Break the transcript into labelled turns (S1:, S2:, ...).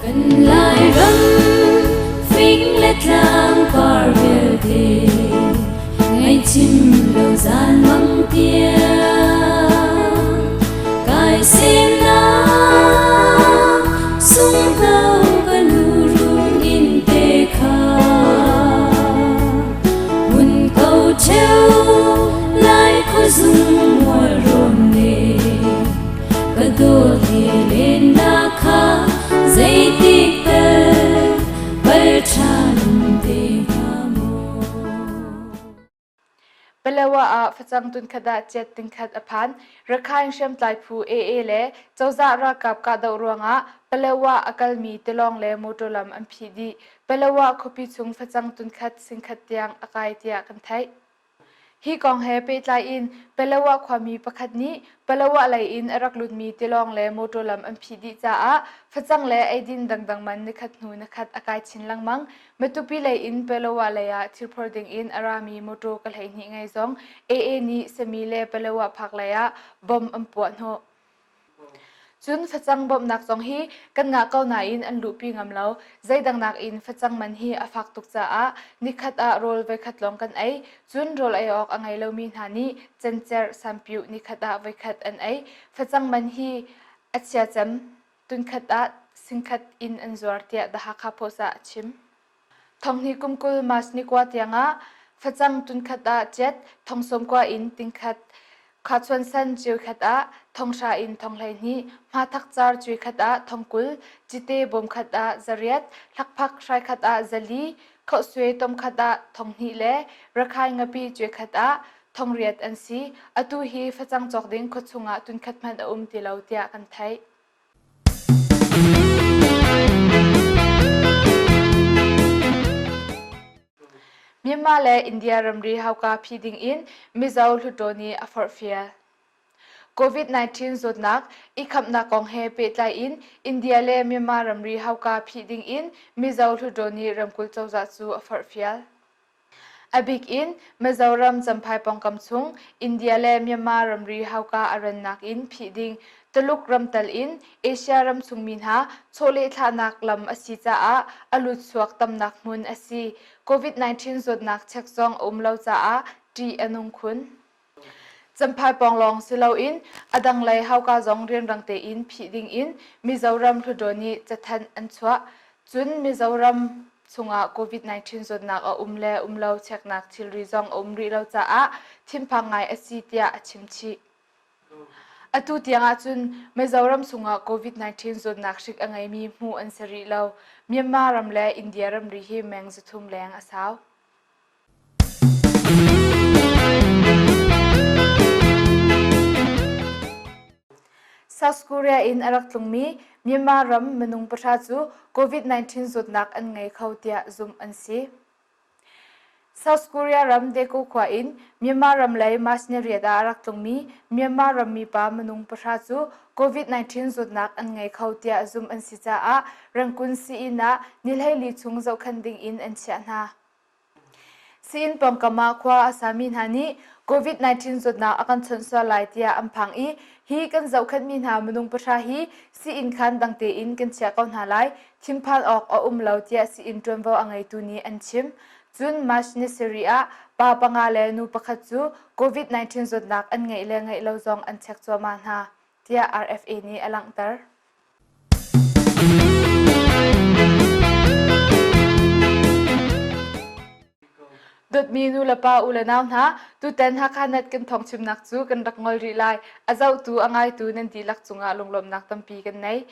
S1: Kan Lairam fing le tlang par vialte ngaihchim lo zan mang tiang kai semnak sunghno ka nu run in te kha mun ko cheu lai khuazung mual rawn ne Ka dawt he lennak kha zeitik tal pal ṭhan te hnga maw?
S2: Palawa ah facang tunkhat ah chiat tingkhat a phan. Rakhine hriamtlai phu AA le cozah ralkap kahdoh ruangah Palawa a kalmi tilawng le motor lam an phih dih. Palawa khuapi chung facang tunkhat singkhat tiang a kai tiah kan theih. Hi kong he pehtlai in Palawa khuami pakhat nih Palawa lei in a rak lutmi tilawng le motor lam an phih dih caah facang le eidin dangdang man nikhat hnu nikhat a kai chin lengmang. Matupi lei in Palawa lei ah thilphor ding in a rami motor ka 12 ngei zong AA nih Sami le Palawa phak lei ah bom an puah hnawh. Cun facang bawmhnak zong hi kan ngah ko nain an luhpi ngam lo. Zeidang nakin facang man hi a fak tuk caah nikhat ah rawl voikhat lawng kan ei. Cun rawl ei awk a ngei lomi hna nih cencerh sampiuh nikhat ah voikhat an ei. Facang man hi a chia cem. Tunkhat ah singkhat in an zuar tiah The Hakha Post ah a chim. Thonghnih kum 20 March ni kua tiangah facang tunkhat ah cet thong 90 in tingkhat, khachuansan ciokhat ah thong hra in thong 12, hmathak car cuikhat ah thong 20, cite bawm khat ah 800, hlakphak hrai khat ah 400, khohsue tom khat ah thong hnih le rakhai ngapi cuikhat ah thong riat an si. Atu hi facang cawk ding khuachung ah tunkhat hmanh a um ti lo tiah kan theih. Myanmar le India ramri hauka phi ding in Mizo Hluttaw nih a forhfial. COVID-19 zawtnak i khamnak kong he pehtlai in India le Myanmar ramri hauka phih ding in Mizo Hluttaw nih ramkulh cozah cu a forhfial. A bik in Mizoram Champhai pawngkam chung India le Myanmar ramri hauka a rannak in phih ding Tuluk ram tal in Asia ram chungmi hna chawleh thlahnak lam a si caah a lutchuak tamnak hmun a si. COVID-19 zawtnak check zong a um lo caah ṭih a nung khun. Champhai pawng lawng si loin a dang lei hauka zong rianrang tein phih ding in Mizoram Hluttaw nih cathanh an chuah. Cun Mizoram chungah COVID-19 zawtnak a um le um lo cheknak thilri zong a um rih lo caah thinphang ngai a si tiah a chim chih. Atu tiang ahcun Mizoram chungah COVID-19 zawtnak hrik a ngeimi hmuh an si rih lo. Myanmar ram le India ramri hi meng 300 leng a sau. South Korea in a rak tlungmi Myanmar ram minung pahra cu COVID-19 zawtnak an ngei kho tiah zumh an si. South Korea ram Daegu khua in Myanmar ram lei March ni riat ah a rak tlungmi Myanmar rammi pa minung pahra cu COVID-19 zawtnak an ngei kho tiah zumh an si caah Rangoon sii-inn ah ni 14 chung zohkhenh ding in an chiah hna. Sii-inn pawngkam ah khua a sami hna nih COVID-19 zawtnak a kan chawnh sual lai tiah an phang i hi kan zohkhenhmi hna minung pahra hi sii-inn khaan dang tein kan chiah ko hna lai, thinphan awk a um lo tiah sii-inn ṭuanvo a ngeitu nih an chim. Cun March ni sarih ah pa panga le nu pakhat cu COVID-19 zawtnak an ngeih le ngeih lo zong an check cuahmah hna, tiah RFA nih a langhter. Dawtmi nulepa u le nau hna, tutan Hakha Net kan thawngchimnak cu kan rak ngol rih lai. A zohtu, a ngaitu nan dihlak cungah lunglawmhnak tampi kan nei.